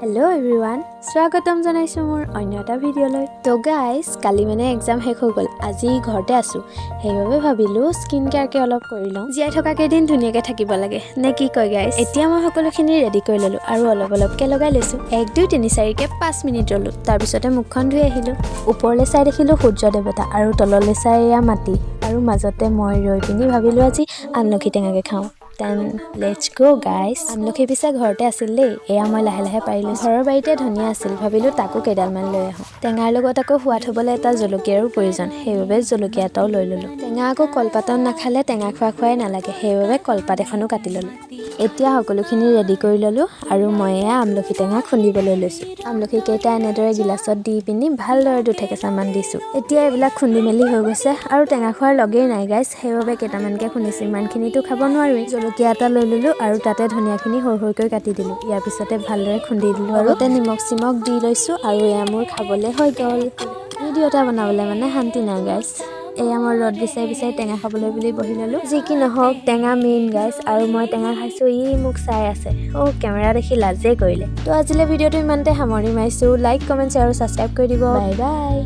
Hello' everyone, স্বাগতম জনাইছোঁ মোৰ অন্য এটা ভিডিঅ'লৈ। তো গাইজ, কালি মানে এক্সাম শেষ হৈ গ'ল, আজি ঘৰতে আছোঁ। সেইবাবে ভাবিলোঁ স্কিন কেয়াৰকে অলপ কৰি লওঁ। জীয়াই থকা কেইদিন ধুনীয়াকৈ থাকিব লাগে, নে কি কয় গাইজ? এতিয়া মই সকলোখিনি ৰেডি কৰি ল'লোঁ আৰু অলপ অলপকৈ লগাই লৈছোঁ। 1, 2, 3, 4কে 5 মিনিট ৰ'লোঁ, তাৰপিছতে মুখখন ধুই আহিলোঁ। ওপৰলৈ চাই দেখিলোঁ সূৰ্য দেৱতা আৰু তললৈ চাই এয়া মাটি আৰু মাজতে মই ৰৈ পিনি ভাবিলোঁ আজি আমলখি টেঙাকে খাওঁ। Then let's go, guys. আমলখি পিছে ঘৰতে আছিল দেই। এয়া মই লাহে লাহে পাৰি লৈছোঁ। ঘৰৰ বাৰীতে ধনিয়া আছিল, ভাবিলোঁ তাকো কেইডালমান লৈ আহোঁ। টেঙাৰ লগত আকৌ সোৱাদ হ'বলৈ এটা জলকীয়াৰো প্ৰয়োজন, সেইবাবে জলকীয়া এটাও লৈ ল'লোঁ। টেঙা আকৌ কলপাতত নাখালে টেঙা খোৱা খোৱাই নালাগে, সেইবাবে কলপাত এখনো কাটি ল'লোঁ। এতিয়া সকলোখিনি ৰেডি কৰি ল'লোঁ আৰু মই এয়া আমলখি টেঙা খুন্দিবলৈ লৈছোঁ। আমলখি কেইটা এনেদৰে গিলাচত দি পিনি ভালদৰে দুঠেকেচামান দিছোঁ। এতিয়া এইবিলাক খুন্দি মেলি হৈ গৈছে আৰু টেঙা খোৱাৰ লগেই নাই গাইজ, সেইবাবে কেইটামানকৈ খুন্দিছোঁ। ইমানখিনিতো খাব নোৱাৰোৱেই। জলকীয়া এটা লৈ ল'লোঁ আৰু তাতে ধনিয়াখিনি সৰু সৰুকৈ কাটি দিলোঁ। ইয়াৰ পিছতে ভালদৰে খুন্দি দিলোঁ আৰু লগতে নিমখ চিমখ দি লৈছোঁ আৰু এয়া মোৰ খাবলৈ হৈ গ'ল। ভিডিঅ' এটা বনাবলৈ মানে শান্তি নাই গাইজ। এয়া মই ৰ'দ বিচাৰি বিচাৰি টেঙা খাবলৈ বুলি বহি ল'লোঁ। যি কি নহওক, টেঙা মেইন গাইজ আৰু মই টেঙা খাইছোঁ। ই মোক চাই আছে। অ' কেমেৰা দেখি লাজেই কৰিলে। তো আজিলৈ ভিডিঅ'টো ইমানতে সামৰণি মাৰিছোঁ। লাইক, কমেণ্ট, শ্বেয়াৰ আৰু ছাবস্ক্ৰাইব কৰি দিব। Bye bye.